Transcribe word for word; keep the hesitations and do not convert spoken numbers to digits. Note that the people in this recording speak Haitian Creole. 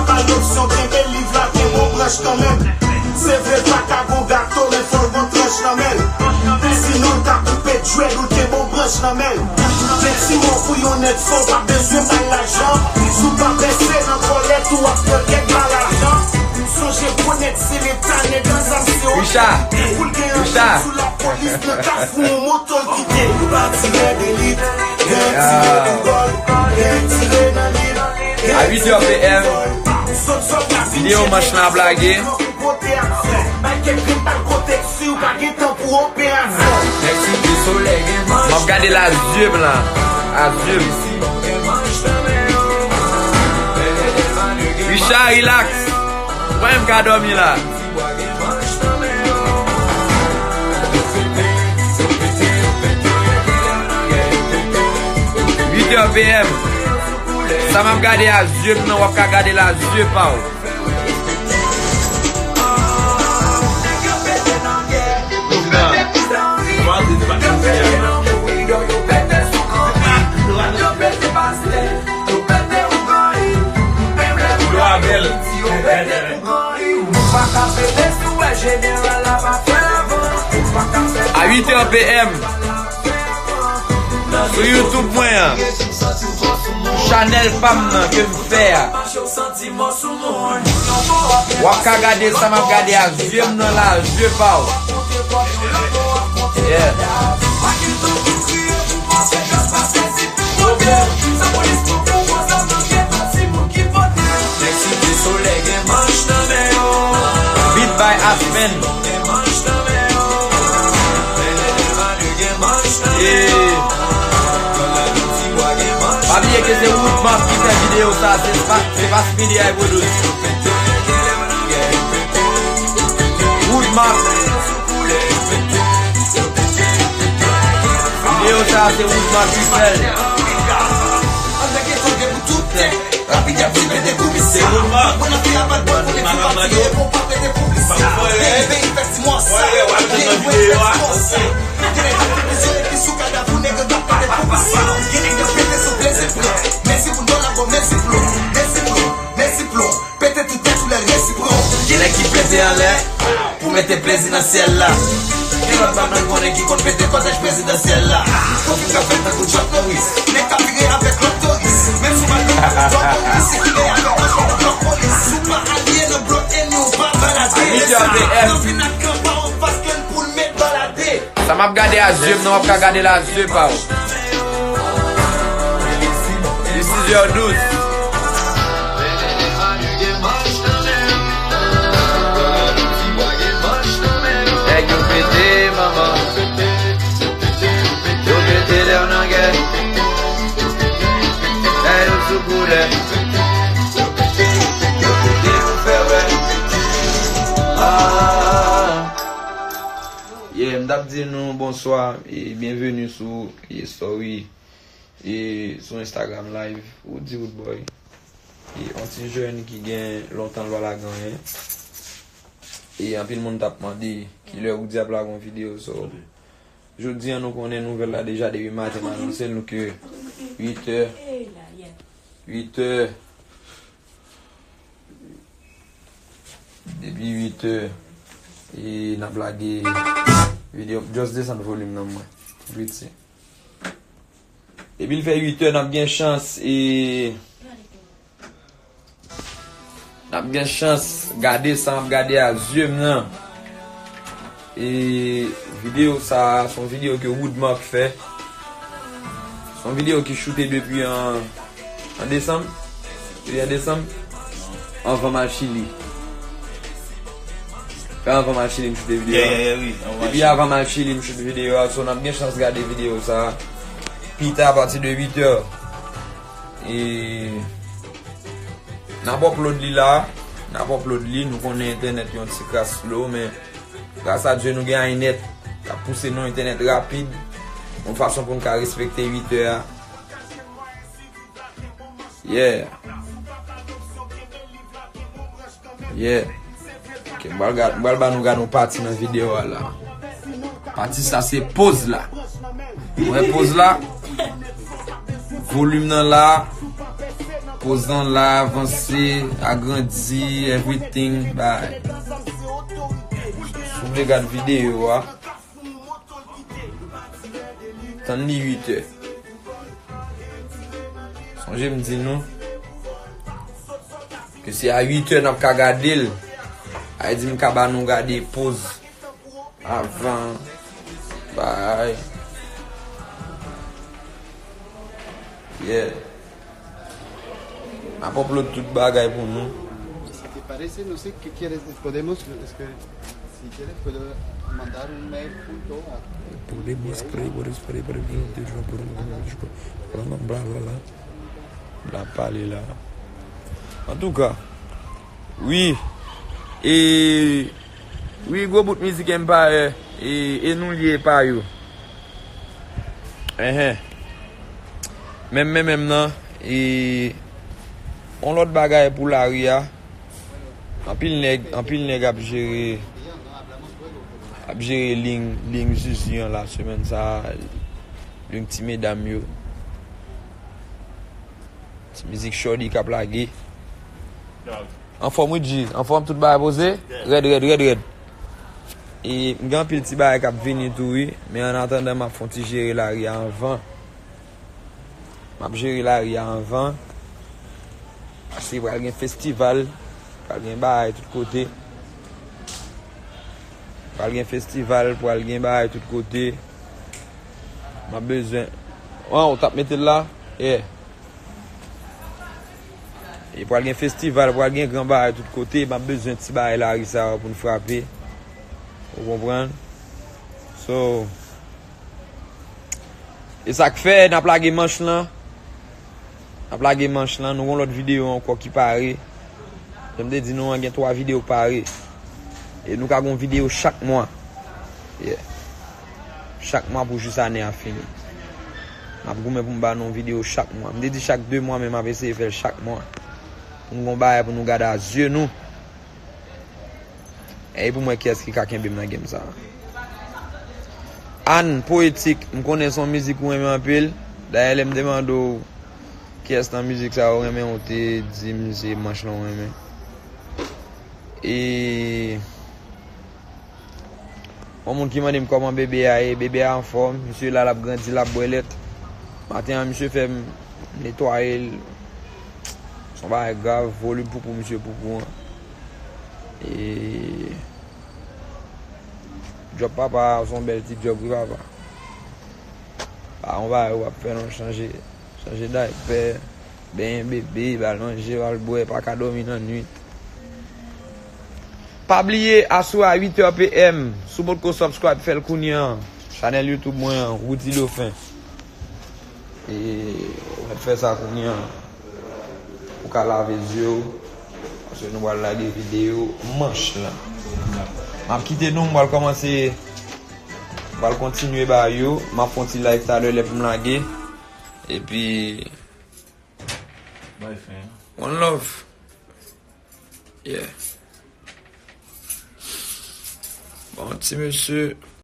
Pa gen opsyon, kenbe liv la, kenbe yon branch nan men l. Se vre l pa ka gon gato, men fò l gon tranch nan men l. Sinon l ka koupe dread ou l kenbe yon branch nan men l. Gen ti mo pou yon nèg fò, w pa bezwen bay lajan. Si w pa pèse nan kòlèt ou ap pran kèk balajan. Sonje gwo nèg se leta, nèg an zam se Richard, pou l gen anchèt sou lapolis nan kafou yon moto l kite. Nou pa tire de lit, gen tire pou gòl, gen tire nan lit. A uit è P M, videyo manch lan ap lage. M ap gade la zye m la. A zye m. Richard, relax. Mwen m ka dòmi la. Uit è P M. Sa m ap gade a zye m nan, w ap ka gade l a zye pa w. A uit è P M, sou YouTube mwen an, chanèl pa m nan ke m fè a, w ap ka gade sa m ap gade a zye m nan la, zye pa w. Yeah. Beat by Aspen. Yeah. Pa bliye ke se Woodmark ki fè videyo sa, se pa, se pa Speedy I produce. Woodmark. Videyo sa se Woodmark ki fè l. Se Woodmark. Gen nèg ki peze anlè pou mete plezi nan syèl la. Gen lòt bab nan konnen ki konn pete kòtèj prezidansyèl la. Konfim k ap fèt tankou Chuck Norris. Nèg k ap vire avèk lòt touris. Menm si w pa nan blòk touris, sikile avèk yon blòk polis. Si w pa aliyen nan blòk ènmi, w pa balade. Nan vin ak kanpa w anfas kè n pou l met balade. Sa m ap gade a zye m nan, w ap ka gade l a zye pa w. Li sis è douz. Nèg yo pete, manman. Yo pete lè yo nan gè. Lè yo sou koulè. Yo pete pou fè wè. Ah. Yeah, m t ap di nou bonswa e byenveni sou, e, story, e, sou Instagram Live, Woody Woodboy. E, yon ti jèn ki gen lontan l pa lage anyen. E, anpil moun t ap mande kilè Woody ap lage yon videyo, so, jodi a nou konnen nouvèl la deja depi maten m anonse nou ke uit è, uit è, depi uit è, e n ap lage videyo. Just desann volim nan mwen, piti. Depi l fè uit è, n ap gen chans, e, n ap gen chans gade sa m ap gade a zye m nan. E videyo sa a, se yon videyo ke Woodmark fè. Se yon videyo ki choute depi an, an desanm. Depi an desanm. Anvan m al Chili. Se anvan m al Chili m choute videyo a. Yeah, yeah, yeah, wi. Depi avan m al Chili m choute videyo a. So, n ap gen chans gade videyo sa a pita apati de uit è. E n ap upload li la, n ap upload li, nou konnen entènèt yon ti kras slow, men gras a Dye nou gen iNet k ap pouse nou, entènèt rapid, yon fason pou n ka respekte uit è a. Yeah. Yeah. Ok, m pral ga-, m pral ba nou gade yon pati nan videyo a la. Pati sa se poz la. Ou wè poz la? Volim nan la. Pozan la, avanse, agrandi, everything, bay. Si w vle gad videyo a, tann li uit è. Sonje m di nou ke se a uit è n ap ka gade l. Sa vle di m ka ba nou gade poz avan. Bay. Yeah. M ap upload tout bagay pou nou. Si te parece, no sé qué quieres, podemos, es que, si quieres, puedo mandar un mail junto a... Podemos, podemos, podemos, podemos, bla, bla, bla. M ap pale la. Antouka, wi. E, wi, gwo bout mizik Empire, e, e nou li e pa yo. Enhen. Menm, menm, menm nan, e, yon lòt bagay pou lari a. Anpil nèg, anpil nèg ap jere, ap jere liy, liy Zuzu an la, semèn sa a, liy ti medam yo. Ti mizik Shorty k ap lage. Anfòm, wi, G. Anfòm, tout bagay poze? Rèd, rèd, rèd, rèd. E m gen anpil ti bagay k ap vini tou, wi. Men an atandan, m ap fè yon ti jere lari a anvan. M ap jere lari a anvan. Paske pral gen festival, pral gen bagay tout kote. Pral gen festival, pral gen bagay tout kote. M ap bezwen... An, ou t ap mete l la? Yeah. E pral gen festival, pral gen gran bagay tout kote. M ap bezwen ti bagay lari sa yo pou n frape. Ou konprann? So, e sa k fè n ap lage manch lan. N ap lage manch lan. Nou gon lòt videyo ankò ki pare. Jan m te di nou an, gen twa videyo k pare. E nou ka gon videyo chak mwa. Yeah. Chak mwa pou jis ane a fini. M ap goumen pou m ba nou yon videyo chak mwa. M te di chak de mwa, men m ap eseye fè l chak mwa. Pou n gon bagay pou nou gade a zye nou. E pou mwen, kiyès ki ka kenbe m nan game sa a? Ann Poetik, m konnen se yon mizik ou renmen anpil. Dayè, lè m te mande w kiyès nan mizik sa ou renmen, ou te di m se manch lan ou renmen. E yon moun ki mande m kòman bebe a ye, bebe a anfòm, misye la, l ap grandi, l ap bwè lèt. Maten an, misye fè m netwaye l. Se yon bagay grav, volim poupou misye poupou an. E djòb papa a, se yon bèl ti djòb wi papa. Pa yon bagay w ap fè non, chanje, chanje daypè, benyen bebe, ba l manje, ba l bwè, pa ka dòmi nan nwit. Pa bliye, aswè a uit è P M, si w potko subscribe, fè l kounye a. Chanèl YouTube mwen an, Roody Dauphin. E w mèt fè sa kounye a. Ou ka lave zye w. Paske nou pral lage videyo manch lan. M ap kite nou, m pral kòmanse, m pral kontinye ba yo. M ap fè yon ti live talè lè pou m lage. Epi, one love. Yeah. Bon, ti mesye.